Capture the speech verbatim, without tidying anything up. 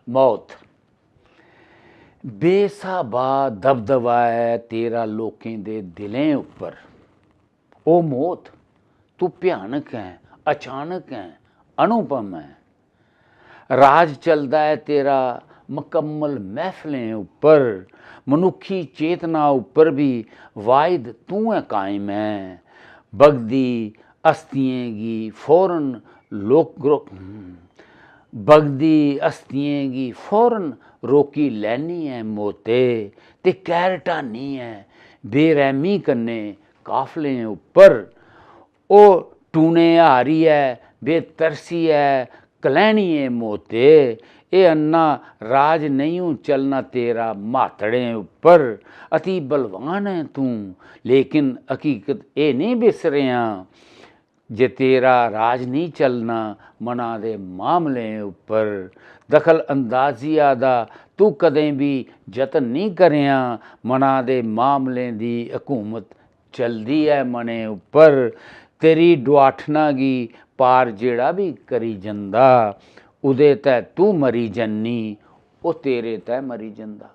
मौत। बेस्हाबा दबदबा ऐ तेरा लोकें दे दिलें उप्पर। ओ मौत, तू भयानक ऐ, अचानक ऐ, अनुपम ऐ। राज चलदा ऐ तेरा मकम्मल महफलें उप्पर। मनुक्खी चेतना उप्पर बी वाहिद तूं ऐ कायम ऐ। बगदी हस्तियें गी फौरन लोक ग्रो-, बगदी हस्तियें गी फौरन रोकी लैनी ऐ मौते, ते कैह्र ढानी ऐ बेरैह्मी कन्नै काफलें उप्पर। ओ टूने हारियै बेतरसी ऐ कलैह्निये मौते, एह् अन्ना राज नेईं चलना तेरा मातड़ें उप्पर। अति बलवान ऐ तूं, लेकिन हकीकत एह् नेईं बिसरेआं जे तेरा राज नेईं चलना मना दे मामलें उप्पर। दखल अंदाजिया दा तू कदें बी जतन नेईं करेआं, मना दे मामलें दी हकूमत चलदी ऐ मनै उप्पर। तेरी डुआठना गी पार जेह्ड़ा बी करी जंदा, उदे तै तू मरी जन्नी, ओह् तेरे तै मरी जंदा।